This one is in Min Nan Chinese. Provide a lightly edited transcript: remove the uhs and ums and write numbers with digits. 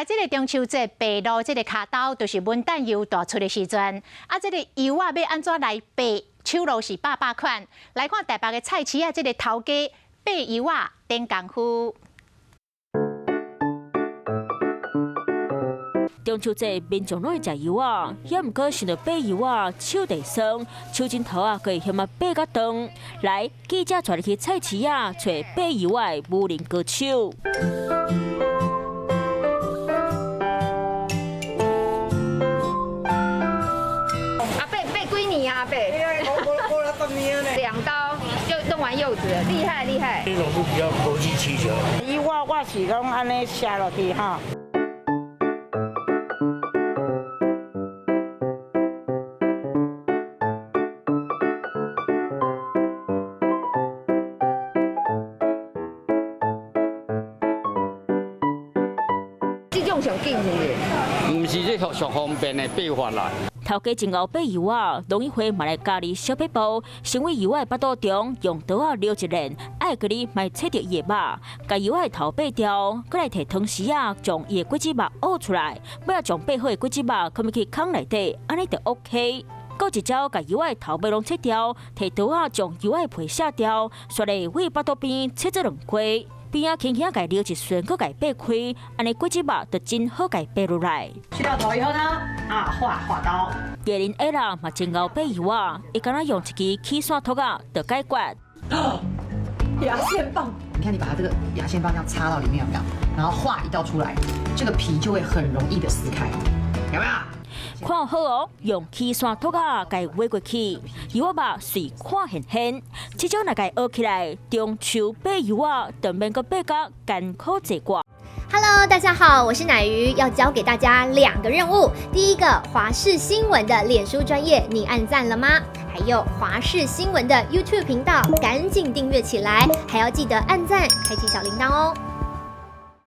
這个中秋節白鷺這个跤頭，就是文旦柚大出的時陣。啊，這个柚仔欲按怎來掰？手路是百百款。來看台北的菜市仔，這个頭家掰柚仔頂功夫。中秋節民眾攏會食柚仔，也毋過想著掰柚仔手會酸，手指頭仔閣會嫌啊掰較長。來，記者帶你去菜市仔揣掰柚仔的武林高手。阿伯掰幾年啊？阿伯，兩刀就弄完柚子了，厲害厲害。這種是比較國際需求。伊我我是講按呢寫落去吼。這種上緊是毋是？毋是這上方便的掰法啦。頭家真𠢕掰柚仔，攏伊會嘛來教你小撇步，先對柚仔的腹肚中用刀仔撩一輪，愛閣你莫切著伊的肉，共柚仔的頭掰掉，閣來提湯匙仔將伊的果子肉挖出來，尾仔將掰好的果子肉囥入去空內底，按呢就 OK。閣一招共柚仔的頭尾攏切掉，提刀仔將柚仔的皮卸掉，煞來對腹肚邊切做兩塊。邊仔輕輕共撩一瞬，閣共掰開，按呢果子肉就真好共掰落來。去掉頭以後呢，啊，劃劃刀。藝人 Ella 嘛真𠢕掰柚仔，伊敢若用一支起線托仔就解決。牙線棒，你看你把它這個牙線棒這樣插到裡面有沒有？然後劃一道出來，這個皮就會很容易的撕開，有沒有？看好哦，用起線托仔共畫過去，柚仔肉水看現現。這種若共學起來，中秋掰柚仔，就免閣掰甲艱苦濟掛。 Hello，大家好，我是乃瑜，要教給大家兩個任務。第一個，華視新聞的臉書專頁，你按讚了嗎？還有華視新聞的 YouTube 頻道，趕緊訂閱起來，還要記得按讚，開啟小鈴鐺哦。